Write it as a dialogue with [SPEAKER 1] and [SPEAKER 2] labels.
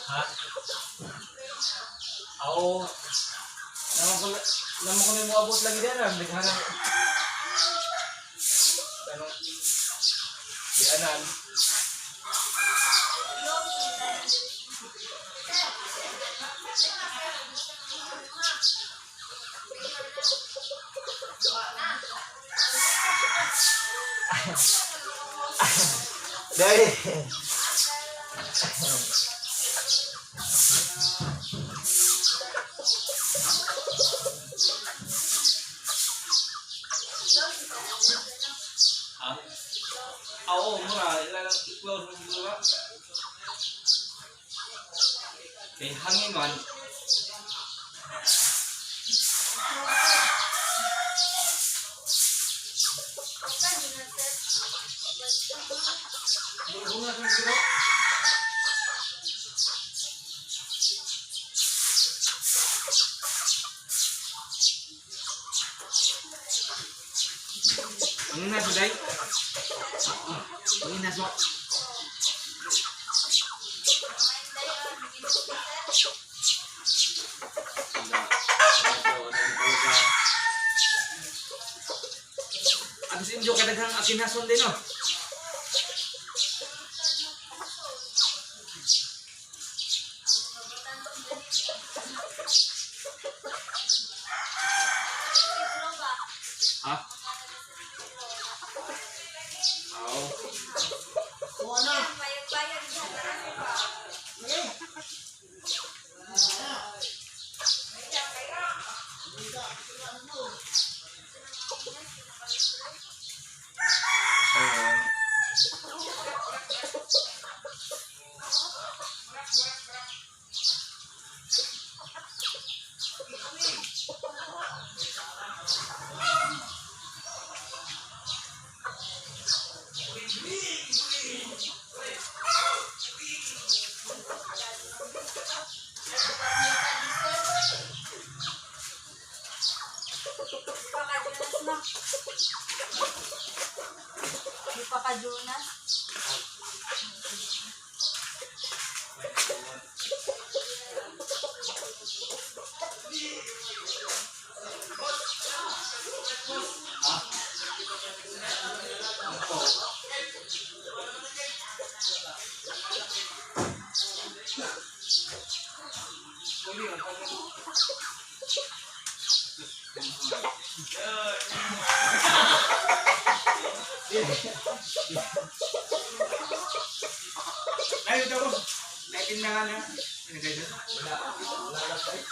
[SPEAKER 1] Ha? Oo. Naman ko naman ko mo abot lagi dara, naghanap. Ano? Di anan. Dahil. Ha? Oo, mura. Ila lang i-close mo siguro ba? Kay hangin man. Bunga sa siguro. Mangina sa day. Mangina sa. Agos injo kay daghang akinason din, no. Ha? Oo. Oo.
[SPEAKER 2] Di pa ka, Jonas.
[SPEAKER 1] Uli, ang
[SPEAKER 3] Layo daw. Lain na nga na. Ano kayo?
[SPEAKER 1] Wala, wala lang tayo.